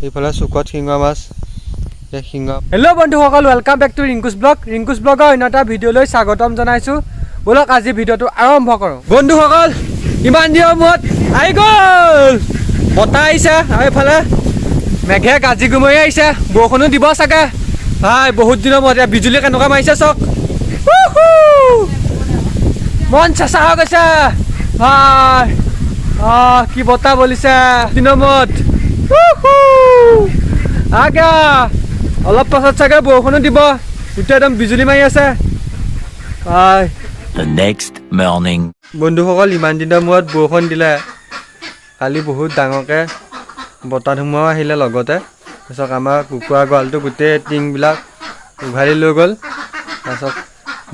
এইফালে চুকত শিঙৰা মাছ, এই শিঙৰা। হেল্ল' বন্ধুসকল, welcome back to Rinku's blog. Rinku's ব্লগৰ অন্য এটা ভিডিঅ'লৈ স্বাগতম জনাইছোঁ। ব'লক, আজি ভিডিঅ'টো আৰম্ভ কৰোঁ। বন্ধুসকল, ইমান দিনৰ মূৰত আহি গ'ল, বতাহ আহিছে আৰু এইফালে মেঘে গাজি গুমৰি আহিছে, বৰষুণো দিব চাগে। ভাই, বহুত দিনৰ মূৰত ইয়াত বিজুলী কেনেকুৱা মাৰিছে চাওক। উহু! মন চেঁচা হৈ গৈছে ভাই। কি বতাহ বলিছে দিনৰ মূৰত। উহু! আগা অলপ পাছত চাগে বৰষুণো দিব, গোটেই একদম বিজুলী মাৰি আছে ভাই। The next morning. বন্ধুসকল, ইমান দিনৰ মূৰত বৰষুণ দিলে। কালি বহুত ডাঙৰকৈ বতাহ ধুমুহাও আহিলে লগতে। তাৰপিছত আমাৰ কুকুৰা গঁৰালটো গোটেই টিংবিলাক উঘালি লৈ গ'ল। তাৰপিছত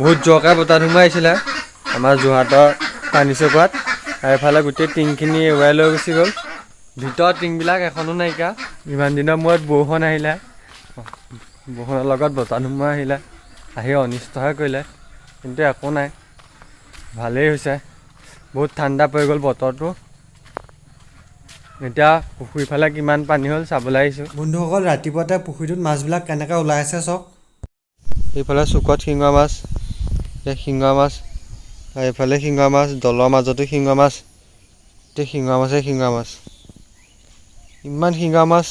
বহুত জোৰকৈ বতাহ ধুমুহা আহিছিলে আমাৰ যোৰহাটৰ পানীচকোৱাত, আৰু এইফালে গোটেই টিংখিনি উৰাই লৈ গুচি গ'ল। ভিতৰৰ টিংবিলাক এখনো নাইকিয়া। ইমান দিনৰ মূৰত বৰষুণ আহিলে, বৰষুণৰ লগত বতাহ ধুমুহা আহিলে, আহি অনিষ্টহে কৰিলে, কিন্তু একো নাই, ভালেই হৈছে। বহুত ঠাণ্ডা পৰি গ'ল বতৰটো। এতিয়া পুখুৰীৰ ফালে কিমান পানী হ'ল চাবলৈ আহিছোঁ। বন্ধুসকল, ৰাতিপুৱাতে পুখুৰীটোত মাছবিলাক কেনেকৈ ওলাই আছে চাওক। এইফালে চুকত শিঙৰা মাছ, এই শিঙৰা মাছ, আৰু এইফালে শিঙৰা মাছ, দলৰ মাজতো শিঙৰা মাছ। গোটেই শিঙৰা মাছেই শিঙৰা মাছ, ইমান শিঙৰা মাছ।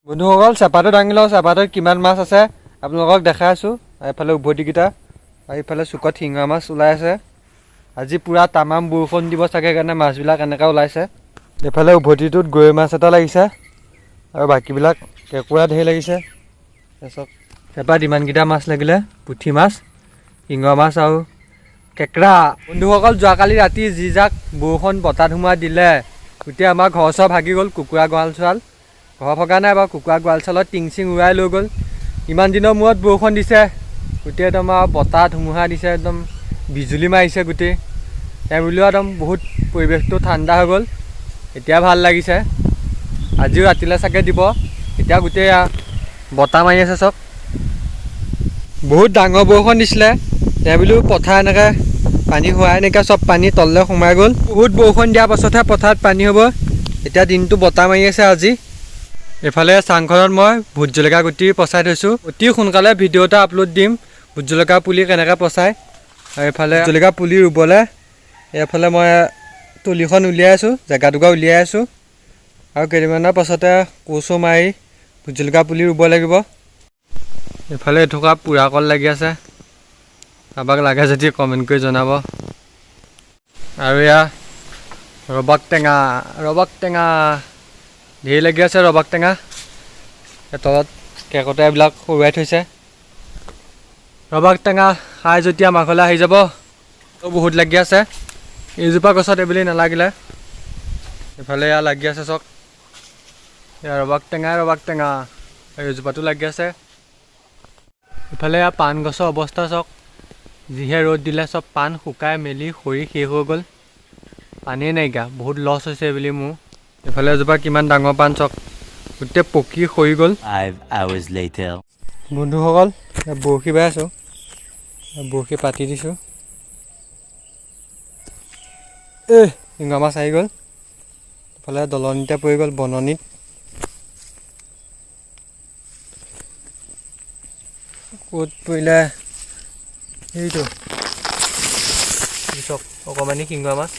বন্ধুসকল, চেপাটো দাঙি লওঁ, চেপাটোত কিমান মাছ আছে আপোনালোকক দেখাই আছোঁ। আৰু এইফালে উভতিকেইটা আৰু এইফালে চুকত শিঙৰা মাছ ওলাই আছে। আজি পূৰা তামাম বৰষুণ দিব চাগে, সেইকাৰণে মাছবিলাক এনেকৈ ওলাইছে। এইফালে উভতিটোত গৰৈ মাছ এটা লাগিছে আৰু বাকীবিলাক কেঁকুৰা ঢেৰ লাগিছে। তাৰপিছত চেপাত ইমানকেইটা মাছ লাগিলে, পুঠি মাছ, শিঙৰা মাছ আৰু কেঁকৰা। বন্ধুসকল, যোৱাকালি ৰাতি যি যাক বৰষুণ বতাহ ধুমুহা দিলে, গোটেই আমাৰ ঘৰ চৰ ভাগি গ'ল। কুকুৰা গঁৰাল চোৱাল ঘৰ ভগা নাই বাৰু, কুকুৰা গঁৰাল চোৱালত টিং চিং উৰাই লৈ গ'ল। ইমান দিনৰ মূৰত বৰষুণ দিছে, গোটেই একদম আৰু বতাহ ধুমুহা দিছে, একদম বিজুলী মাৰিছে গোটেই। বুলিও একদম বহুত পৰিৱেশটো ঠাণ্ডা হৈ গ'ল। এতিয়া ভাল লাগিছে। আজিও ৰাতিলৈ চাগে দিব। এতিয়া গোটেই বতাহ মাৰি আছে চব। বহুত ডাঙৰ বৰষুণ দিছিলে, বোলো পথাৰ এনেকৈ পানী হোৱাই নাইকিয়া, চব পানী তললৈ সোমাই গ'ল। বহুত বৰষুণ দিয়াৰ পাছতহে পথাৰত পানী হ'ব। এতিয়া দিনটো বতাহ মাৰি আছে আজি। এইফালে চাংখনত মই ভোট জলকীয়া গুটি পচাই থৈছোঁ। অতি সোনকালে ভিডিঅ' এটা আপলোড দিম, ভোট জলকীয়া পুলি কেনেকৈ পচায়। আৰু এইফালে জলকীয়া পুলি ৰুবলৈ এইফালে মই তলিখন উলিয়াই আছোঁ, জেগা টুকুৰা উলিয়াই আছোঁ। আৰু কেইদিনমানৰ পাছতে কোৰ মাৰি ভোট জলকীয়া পুলি ৰুব লাগিব। এইফালে এথোকা পুৰা কল লাগি আছে, কাৰোবাক লাগে যদি কমেণ্ট কৰি জনাব। আৰু এয়া ৰবাব টেঙা, ৰবাব টেঙা ঢেৰ লাগি আছে। ৰবাব টেঙা এই তলত কেৰ্কেটুৱা এইবিলাক সৰুৱাই থৈছে। ৰবাব টেঙা খাই যেতিয়া আমাৰ ঘৰলৈ আহি যাব। বহুত লাগি আছে এইজোপা গছত, এইবুলি নালাগিলে। এইফালে এয়া লাগি আছে চাওক, এয়া ৰবাব টেঙাই ৰবাব টেঙা। আৰু এইজোপাতো লাগি আছে। ইফালে এয়া পাণ গছৰ অৱস্থা চাওক, যিহে ৰ'দ দিলে চব পাণ শুকাই মেলি সৰি শেষ হৈ গ'ল, পানীয়ে নাইকিয়া, বহুত লছ হৈছে এইবুলি মোৰ। এইফালে এজোপা কিমান ডাঙৰ পাণ চাওক, গোটেই পকি সৰি গ'ল। 5 hours later. বন্ধুসকল, এয়া বৰশী বাই আছোঁ, বৰশী পাতি দিছোঁ। এ শিঙৰা মাছ আহি গ'ল। ইফালে দলনিতে পৰি গ'ল, বননিত। ক'ত পৰিলে? সেইটো চাওক, অকণমানি শিঙৰা মাছ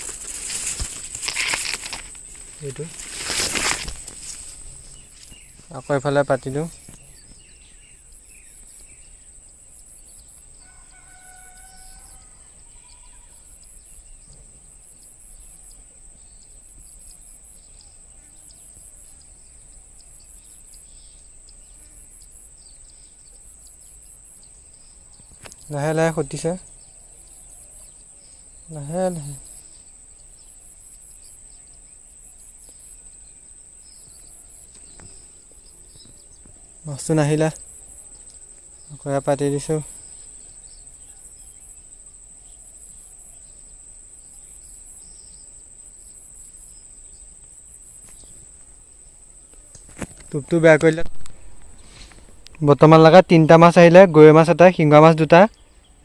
এইটো। আকৌ এইফালে পাতি দিওঁ। লাহে লাহে খুটিছে, লাহে লাহে। মাছটো নাহিলে, আকৌ এয়া পাতি দিছোঁ। টোপটো বেয়া কৰিলে। বৰ্তমানলৈকে তিনিটা মাছ আহিলে, গৰৈ মাছ এটা, শিঙৰা মাছ দুটা।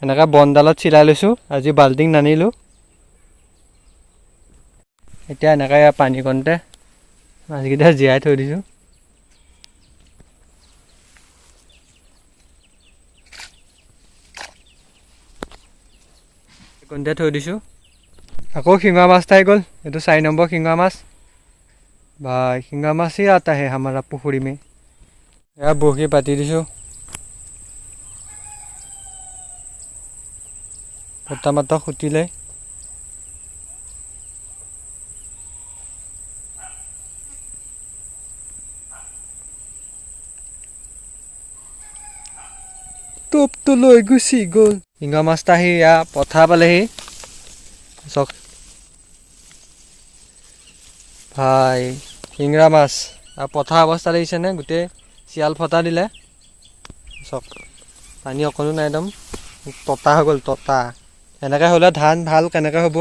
এনেকৈ বনডালত চিলাই লৈছোঁ, আজি বাল্টিং নানিলোঁ। এতিয়া এনেকৈ পানীকণতে মাছকেইটা জীয়াই থৈ দিছোঁ। এইকণতে থৈ দিছোঁ। আকৌ শিঙৰা মাছ এটা আহি গ'ল, এইটো 4 নম্বৰ শিঙৰা মাছ। ভাই শিঙৰা মাছেই आता है हमारा পুখুৰী মে। এয়া বৰশী পাতি দিছোঁ, বতাহ মাত্ৰ খুটিলে। টোপটো লৈ গুচি গ'ল। শিঙৰা মাছ এটা আহি এয়া পথাৰ পালেহি। চাওক ভাই শিঙৰা মাছ আৰু পথাৰ অৱস্থা দেখিছেনে, গোটেই চিয়াল ফটা দিলে। চাওক পানী অকণো নাই, একদম ততা হৈ গ'ল, ততা। এনেকৈ হ'লে ধান ভাল কেনেকৈ হ'ব?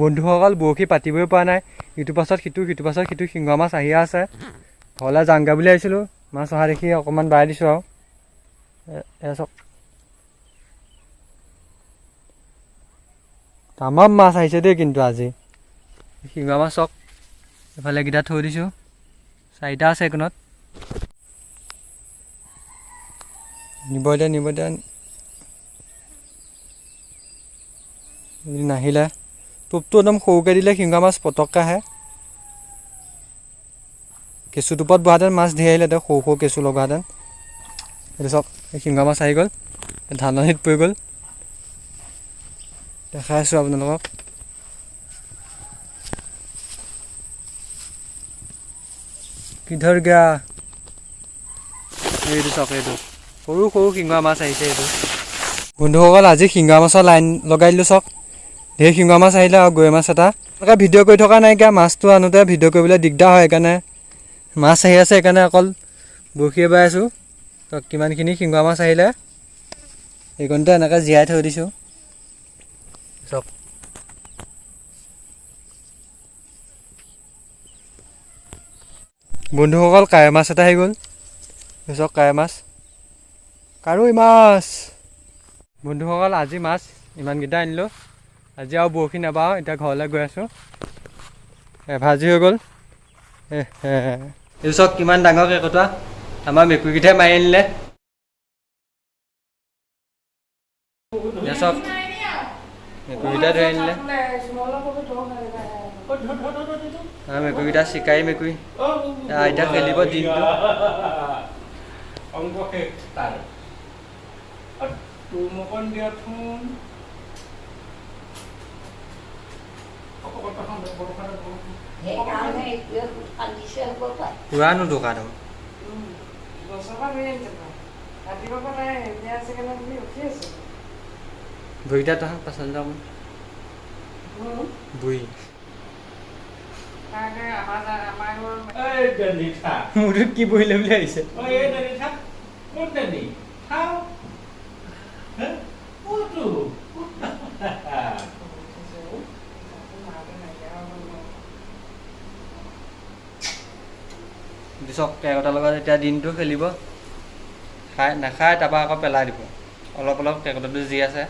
বন্ধুসকল বৰশী পাতিবই পৰা নাই, ইটোৰ পাছত সিটো, সিটোৰ পাছত সিটো শিঙৰা মাছ আহিয়ে আছে। ঘৰলৈ যাওঁগৈ বুলি আহিছিলোঁ, মাছ অহা দেখি অকণমান বাই দিছোঁ আৰু। এয়া চাওক তামাম মাছ আহিছে দেই কিন্তু আজি। শিঙৰা মাছ চাওক, এইফালে এইকেইটা থৈ দিছোঁ, 4টা আছে এইকণত। নিব এতিয়া, নিব এতিয়া, নাহিলে টোপটো একদম সৰুকৈ দিলে শিঙৰা মাছ পটককৈ আহে। কেঁচু টোপত বহাহেঁতেন মাছ ধেৰ আহিলেহেঁতেন, সৰু সৰু কেঁচু লগাহেঁতেন। এইটো চাওক, এই শিঙৰা মাছ আহি গ'ল, ধাননিত পৰি গ'ল। দেখাই আছোঁ আপোনালোকক। কিধৰ গয়া, এইটো চাওক, এইটো সৰু সৰু শিঙৰা মাছ আহিছে এইটো। বন্ধুসকল আজি শিঙৰা মাছৰ লাইন লগাই দিলোঁ। চাওক ধেৰ শিঙৰা মাছ আহিলে আৰু গৰৈ মাছ এটা। এনেকৈ ভিডিঅ' কৰি থকা নাইকিয়া, মাছটো আনোতে ভিডিঅ' কৰিবলৈ দিগদাৰ হয়, সেইকাৰণে মাছ আহি আছে সেইকাৰণে অকল বৰশীয়ে বাই আছোঁ। চাওক কিমানখিনি শিঙৰা মাছ আহিলে, এইকণতে এনেকৈ জীয়াই থৈ দিছোঁ। চাওক বন্ধুসকল কাৱৈ মাছ এটা আহি গ'ল। চাওক কাৱৈ মাছ, কাৱৈ মাছ। বন্ধুসকল আজি মাছ ইমানকেইটা আনিলোঁ, আজি আৰু বৰশী নাবাওঁ, এতিয়া ঘৰলৈ গৈ আছোঁ। এভাজি হৈ গ'ল। এইটো চাওক কিমান ডাঙৰ কেৰ্কেটুৱা, আমাৰ মেকুৰীকেইটাই মাৰি আনিলে। চাওক মেকুৰীকেইটা ধৰি আনিলে। আমাৰ মেকুৰীকেইটা চিকাৰী মেকুৰী, এতিয়া খেলিব দিনটো। অংক শেষ তাৰ। তোৰ দিয়াচোন। পুৰানো দোকান ভৰিটা তহা পাছত যাম বুঢ়ী। মোৰটোত কি বহিলে বুলি আহিছে। চাওক কেৰ্কেটুৱাৰ লগত এতিয়া দিনটো খেলিব, খাই নাখায় তাৰপৰা আকৌ পেলাই দিব অলপ অলপ কেৰ্কেটুৱাটো যি আছে।